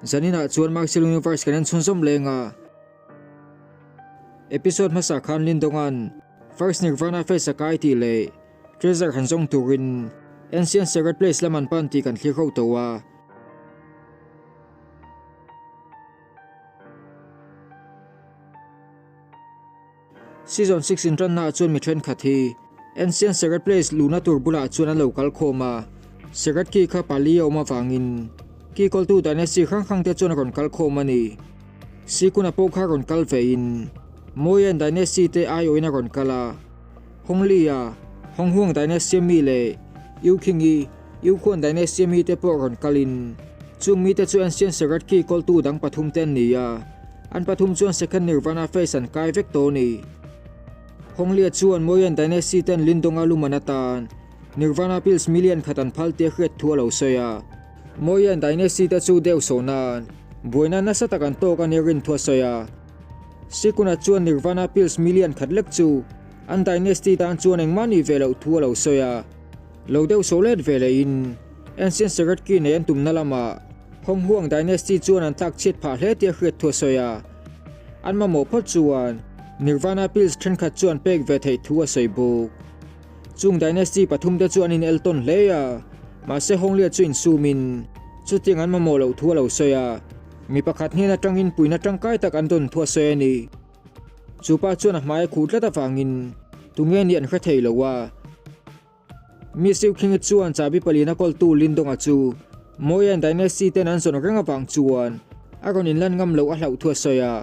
Zaninah chuan Martial Universe kan en chhunzawm leng a. Episode hmasa khan Lindonga'n First Nirvana Face a kai tih leh Treasure han zawng turin Ancient Sacred Place lam an pan tih kan thlir ho tawh a. Season 6 inṭannaah chuan mi ṭhenkhat hi Ancient Sacred Place luhna tur bulah chuan an lo kal khawm a, Sacred Key kha pali a awm avangin Key kawltu Dynasty hrang hrangte chuan a rawn kal khawm a ni. Sikuna pawh kha rawn kal vein Moyen Dynasty te aiawhin a rawn kal a, Hongli-a Honghuang Dynasty mi leh Yu Qing-i Yu Khuan Dynasty mi te pawh rawn kalin chung mite chu Ancient Sacred Key kawltu dang pathum te an ni a. An pathum chuan Second Nirvana phase an kai vek tawh a ni. Honglia chuan Moyen Dynasty ten Lindonga luman atan Nirvana pills million khat an phal tia hriat thu a lo sawi a. Moyen Dynasty te chu deuh sawh nan buaina nasa tak an tawk a ni rin thu a sawi a. Sikuna chuan Nirvana pills million khat lek chu an dynasty tan chuan engmah nih ve loh thu a lo sawi a. Lo deuh sawh let ve lehin Ancient Sacred Key nei an tumna lamah Honghuang Dynasty chuan an tlak chhiat phah hle tih a hriat thu a sawi a. An mamawh phawt chuan Nirvana Pills thenkhat chu an pek ve theih thu a sawi bawk. Chung Dynasty pathum te chu an in el tawn hle a, mahse Honglia chu insumin chutiang an mamawh loh thu a lo sawi a, mi pakhat hnen atangin puihna tangkai tak an dawn thu a sawi a ni. Chu pa chuan a hmai a khuh tlat avangin tunge nih an hre thei lo a. Miss Eukhing-i chuan chahbi palina kawltu Lindonga chu Moyen Dynasty ten an zawn reng avang chuan a rawn inlan ngam loh a hlauh thu a sawi a.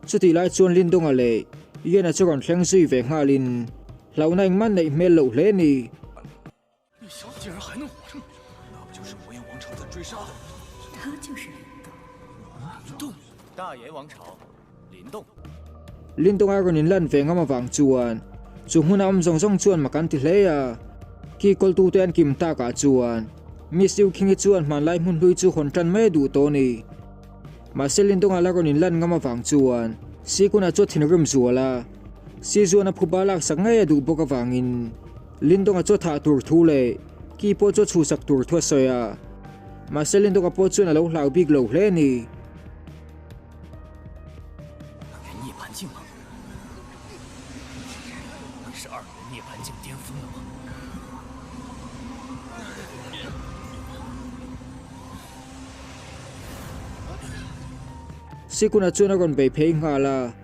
Chutih lai chuan Lindonga leh Yena chu rawn thleng zui ve nghalin hlauhna engmah neih hmel loh hle a ni. Lindonga rawn inlan ve ngam avang chuan chu hmuna awm zawng zawng chuan mak an ti hle a. Ki kawltute an kim takah chuan Miss Ukhingi chuan hmanlai hmun hlui chu hawn tan mai a duh tawh a ni. Mahse Lindonga la rawn inlan ngam avang chuan Sikuna chu a thinrim zual a, Sizuan a phuba laksak ngei a duh bawk avangin Lindonga chu a thah tur thu leh ki pawh chu a chhuhsak tur thu a sawi a. Mahse Lindonga pawh chuan a lo hlau bik lo hle a ni. Sikuna chuan a rawn bei phei nghal a,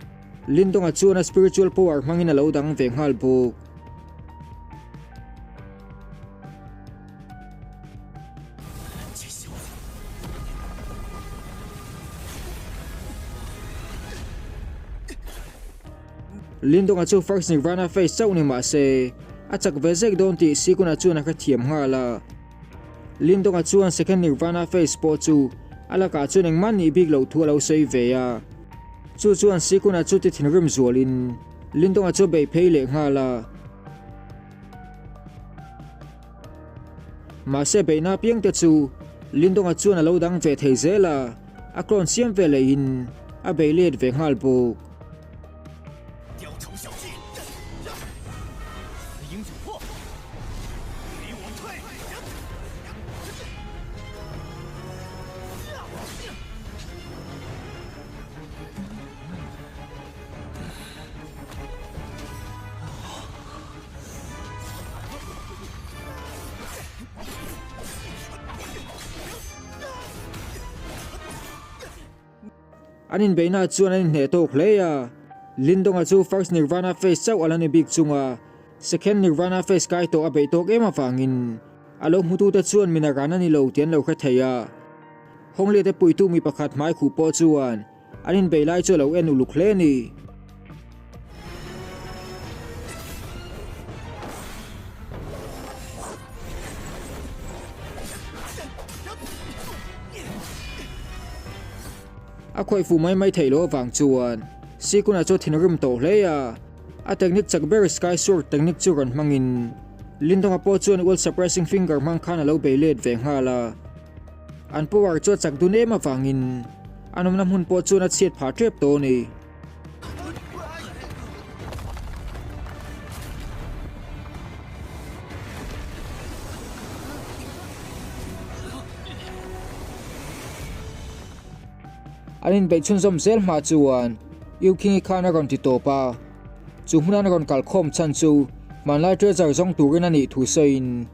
Lindonga chuan a spiritual power hmangin a lo dang ve nghal bawk. Lindonga chu First Nirvana face chauh ni mah se, a chak ve zek dawn tih Sikuna chuan a hrethiam nghal a. Lindonga chuan Second Nirvana face pawh chu a lakah chuan engmah nih bik loh thu a lo sawi ve a. Chu chuan Sikuna chu ti thinrim zualin Lindonga chu a beih phei leh nghal a. Mahse beihna apiang te chu Lindonga chuan a lo dang ve thei zel a, a clone siam ve lehin a bei let ve nghal bawk. An inbeihna chuan an inhneh tawk hle a, Lindonga chu First Nirvana Face chauh a la ni bik chunga Second Nirvana Face kai tawh a beih tawk em avangin a lo hmutute chuan min a ran a ni lo tih an lo hre thei a. Hongliate puitu mi pakhat hmai khuh pawh chuan An inbei lai chu a lo en uluk hle a ni. A khawih fuh mai mai theih loh avang chuan Sikuna chu a thinrim tawh hle a. A technique chak ber Sky Sword technique chu rawn hmangin Lindonga pawh chuan World Suppressing Finger hmang khan a lo bei let ve nghal a. An power chu a chak dun em avangin an awmna hmun pawh chuan a chhiat phah tep tawh a ni. An inbeih chhunzawm zel hma chuan U Khingi khan a rawn ti tawp a, chu hmuna an rawn kal khawm chhan chu hmanlai treasure zawng turin a nih thu sawiin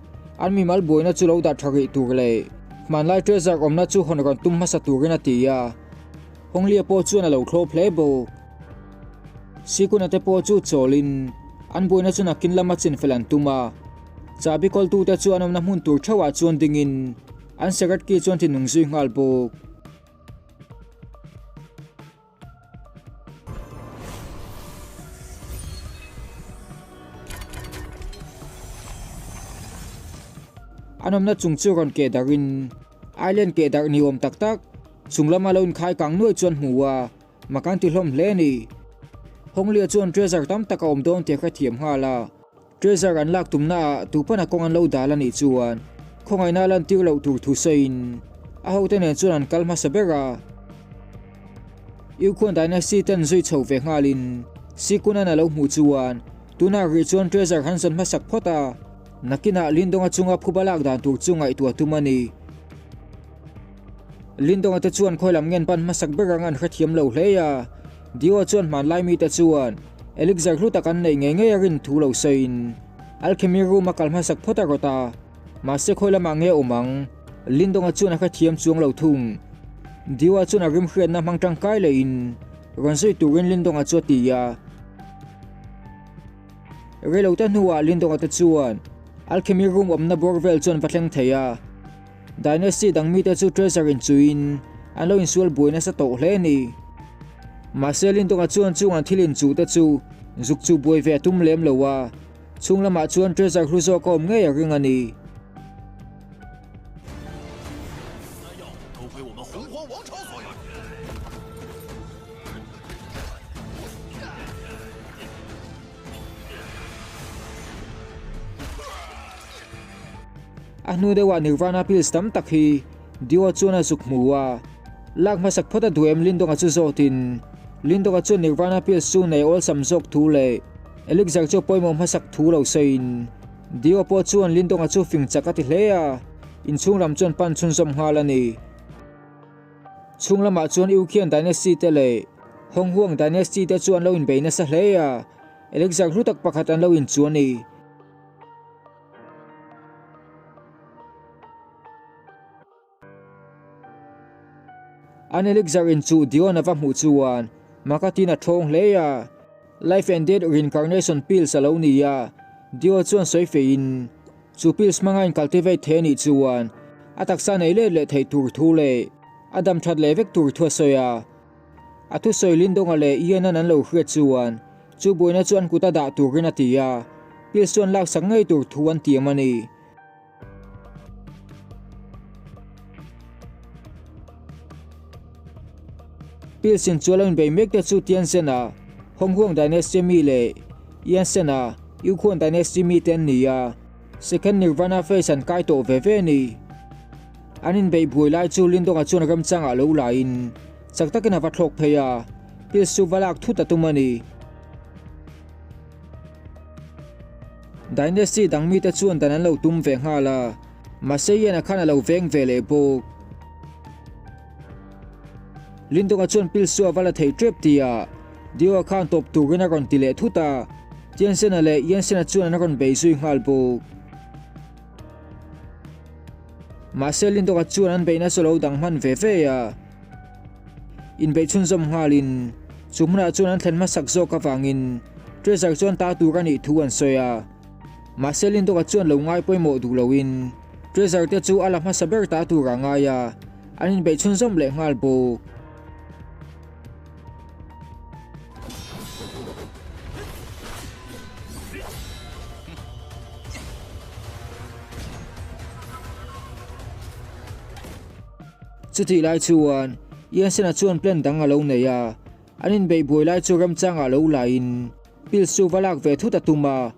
an mimal buaina chu lo dah tha rih tur leh hmanlai treasure awmna chu hawn rawn tum hmasa turin a ti a. Hawnglia pawh chuan a lo thlawp hle bawk. Sikuna te pawh chu chawlin an buaina chu nakin lama chinfel an tum a, chahbi kawltute chu an awmna hmun tur theuhah chuan dingin an secret key chuan ti nung zui nghal bawk. An awmna chung chu rawn keh darhin island keh darh ni awm tak tak chung lama lo inkhai kang nuai chuan hmu a, mak an ti hlawm hle a ni. Hawnglia chuan treasure tam tak a awm dawn tih a hrethiam nghal a. Treasure an lak tumna ah tupana kawng an lo dal a nih chuan khawngaihna a lantir loh tur thu sawiin a hote nen chuan an kal hmasa ber a. Yukon Dynasty ten zui chho ve nghalin Sikunan a lo hmuh chuan tunah rih chuan Treasure han zawn hmasak phawt a, nakinah Lindonga chunga phuba lak dan tur chu ngaihtuah tum a ni. Lindonga te chuan khawi lam ngen pan hmasak ber ang an hrethiam lo hle a, Dio chuan hmanlai mite chuan elixir hlu tak an neih ngei ngei a rin thu lo sawiin alchemy room a kal hmasak phawt a rawt a, mahse khawi lamah nge awm ang? Lindonga chuan a hrethiam chuang lo thung. Dio chuan a rimhriatna hmang tangkai lehin rawn zui turin Lindonga chu a ti a. Reilote hnuah Lindonga te chuan alchemy room awmna bawr vel chuan va thleng thei a. Dynasty dang mite chu treasure inchuhin an lo insual buai nasa tawh hle a ni. Mahse Lindonga chuan chung an thil inchuh te chu zuk chu buai ve a tum lem lo a, chhung lamah chuan treasure hlu zawk a awm ngei a ring a ni. A hnu deuhah Nirvana pills tam tak hi Dio chuan a zuk hmu a, lak hmasak phawt a duh em Lindonga chu zawtin Lindonga chuan Nirvana pills chu nei awlsam zawk thu leh Elixir chu a pawimawh hmasak thu lo sawiin Dio pawh chuan Lindonga chu fing chak a ti hle a, inchhung lam chuan pan chhunzawm nghal a ni. Chhung lamah chuan Yukhian Dynasty te leh Honghuang Dynasty te chu an lo inbei nasa hle a, Elixir hlu tak pakhat an lo inchu a ni. An elixir in chu Dion a va hmuh chuan Makatin a thawng hle a, Life and Death Reincarnation Pills a lo ni a, Dio chuan sawi feiin chu pills hmanga in cultivate thei a nih chuan a taksa nei let leh theih tur thu leh a dam that leh vek tur thu a sawi a. A thusawi Lindonga leh Ian-a'n an lo hriat chuan chu buaina chu an kut a dah turin a ti a, pills chuan laksak ngei tur thu an tiam a ni. Pills in chu a lo inbei mek te chu Tianzhen-a Honghuang Dynasty mi leh Yansen-a Yukhuan Dynasty mi te an ni a, Second Nirvana phase an kai tawh ve ve a ni. An inbeih buai lai chu Lindonga chuan remchangah lo laiin chak takin a va thlawk phei a, pills chu va lak thut a tum a ni. Dynasty dang mite chuan dan an lo tum ve nghal a, mahse Ian-a khan a lo veng ve leh bawk. Lindonga chuan pills chu a va la thei tep tihah Dio-a khan tawp turin a rawn ti leh thut a, Tiansen-a leh Iansen-a chuan an rawn bei zui nghal bawk. Mahse Lindawka chuan an beihna chu lo dang hman ve ve a, inbeih chhunzawm nghalin chu hmunah chuan an thlen hmasak zawk avangin Treasure chuan ta tur a nih thu an sawi a. Mahse Lindawka chuan lo ngai pawimawh duh loin Treasure te chu a la hmasa ber ta tur a ngai a, an inbeih chhunzawm leh nghal bawk. Chutih lai chuan Iansen-a chuan plan dang a lo nei a, an inbeih buai lai chu remchangah lo laiin pills chu va lak ve thut a tum a.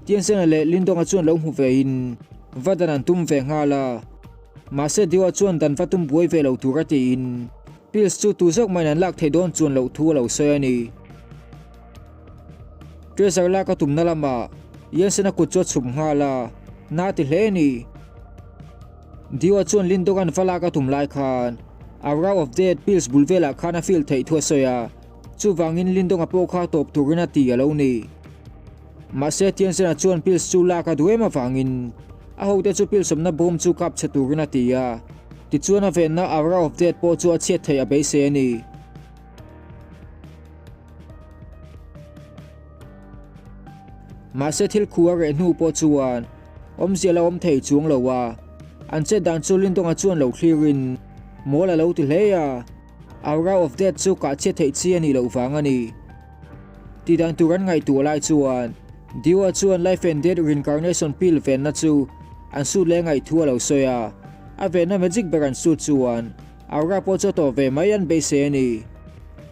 Tiansen-a leh Lindonga chuan lo hmu vein va dan an tum ve nghal a, mahse Dio-a chuan dan va tum buai ve lo tur a tiin pills chu tu zawk mahin an lak theih dawn chuan loh thu a lo sawi a ni. Treasure lak a tumna lamah Yansen-a kut chu a chhum nghal a, na a ti hle a ni. Dio-a chuan Lindonga'n va lak a tum lai khan. Aura of Death pills bul velah khan a feel theih thu a sawi a, chuvangin Lindonga pawh kha tawp turin a ti a lo ni. Mahse Tianzena chuan pills chu lak a duh em avangin a hote chu pills awmna bawm chu kap chhe turin a ti a, tichuan a venna Aura of Death pawh chu a chhiat theih a beisei a ni. Mahse thil khu a reh hnu pawh chuan awmzia la awm thei chuang lo a, an chet dan chu Lindonga chuan lo thlirin mawl a lo ti hle a, Aura of Death chu kah chhiat theih chi a nih loh vang a ni. Tih dan tur an ngaihtuah lai chuan Dio-a chuan Life and Death Reincarnation Pill venna chu an sut leh ngaihthu a lo sawi a, a venna magic ber an sut chuan Aura pawh chu a tawh ve mai an beisei a ni.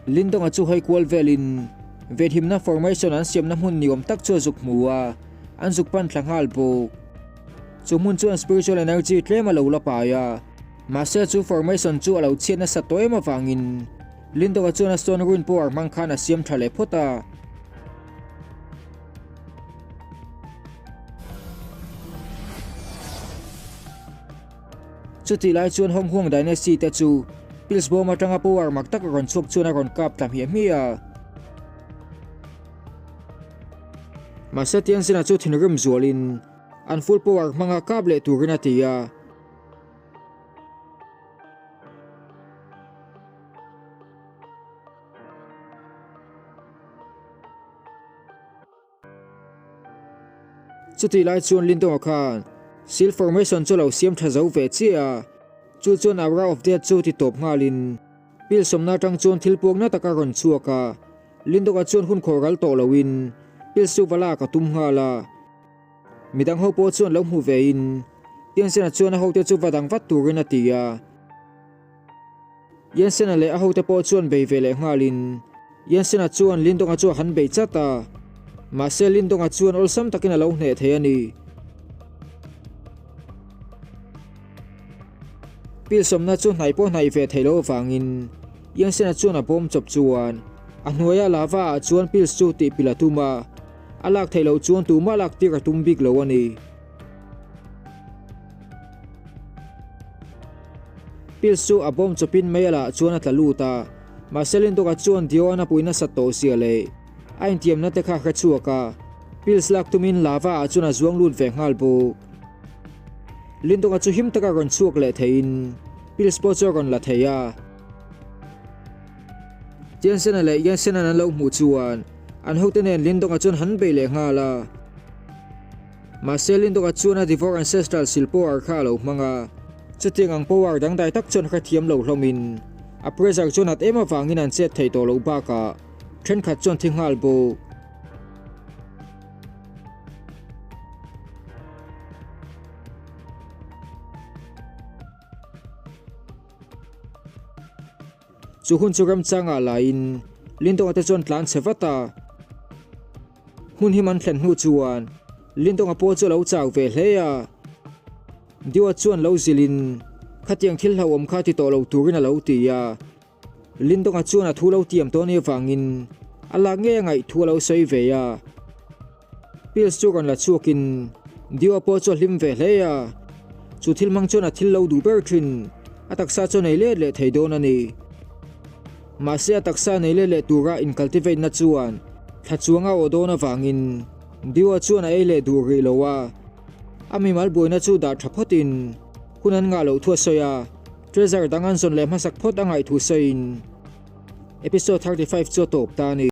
Lindonga chu hawi kual velin venhimna formation an siamna hmun ni awm tak chu a zuk hmu a, an zuk pan thla nghal bawk. Chu hmun chuan spiritual energy tlem a lo la pai a, mahse chu formation chu a lo chhiat nasa tawh em avangin Lindonga chuan a stone ruin power hmang khan a siam tha leh phawt a. Chutih lai chuan Hong Huang Dynasty te chu pills bawm atanga power mak tak rawn chhuak chuan a rawn kap tla hmiah hmiah a. Mahse Tianzina chu thinrim zualin an full power hmanga kap leh turin a ti a. Chutih lai chuan Lindonga khan Seal Formation chu a lo siam tha zo ve chiah a, chu chuan Aura of Death chu ti tawp nghalin pil sawmna atang chuan thil puakna tak a rawn chhuak a, Lindonga chuan hun khawh ral tawh loin pil chu va lak a tum nghal a. Midang ho pawh chuan lo hmu vein Tianzena chuan a hote chu va dang vat turin a ti a. Jensena leh a hote pawh chuan bei ve leh nghalin Jensena chuan Lindonga chu a han bei chat a, mahse Lindonga chuan awlsam takin a lo hneh thei a ni. Pilsawmna chu hnaih pawh hnaih ve theih loh avangin Jensena chuan a bawm chawp chuan a hnuaia lava ah chuan pills chu tih pilh a tum a, a lak theih loh chuan tumah lak tir a tum bik lo a ni. Pills chu a bawm chawpin mei a lah chuan a tla lut a, mahse Lindawka chuan Dioan a pui nasat tawh zia leh a intiamna te kha a hre chhuak a, pills lak tumin lava ah chuan a zuang lut ve nghal bawk. Lindawka chu him taka rawn chhuak leh theiin pills pawh chu a rawn la thei a. Tiansena leh Yansenan an lo hmuh chuan an hote nen Lindawka chuan han bei leh nghal a. Mahse Lindawka chuan a Devor Ancestral sil power kha a lo hmang a, chutiang ang power dangdai tak chuan hrethiam lo hlawmin a pressure chuan at em avangin an chet thei tawh loh bakah thenkhat chuan thi nghal bawk. Chu hun chu remchangah laiin Lindawka te chuan tlan chhe vat a. Hmun him an thlen hnu chuan Lindonga pawh chu a lo chau ve hle a, Diwa chuan lo zilhin khatiang thil hlauhawm kha ti tawh lo turin a lo ti a. Lindonga chuan a thu lo tiam tawh ni avangin a lak ngei a ngaih thu a lo sawi ve a. Pills chu rawn la chhuakin Diwa pawh chu a hlim ve hle a, chu thil hmang chuan a thil lo duh ber thin a taksa chu a nei let leh thei dawn a ni. Mahse a taksa nei leh leh tura in cultivate na chuan thla chuang a awh dawn avangin Dio chuan a ei leh duh rih lo a, a mimal buaina chu dah tha phawtin hun an ngah loh thu a sawi a, treasure dang an zawn leh hmasak phawt a ngaih thu sawiin episode 35 chu a tawp ta a ni.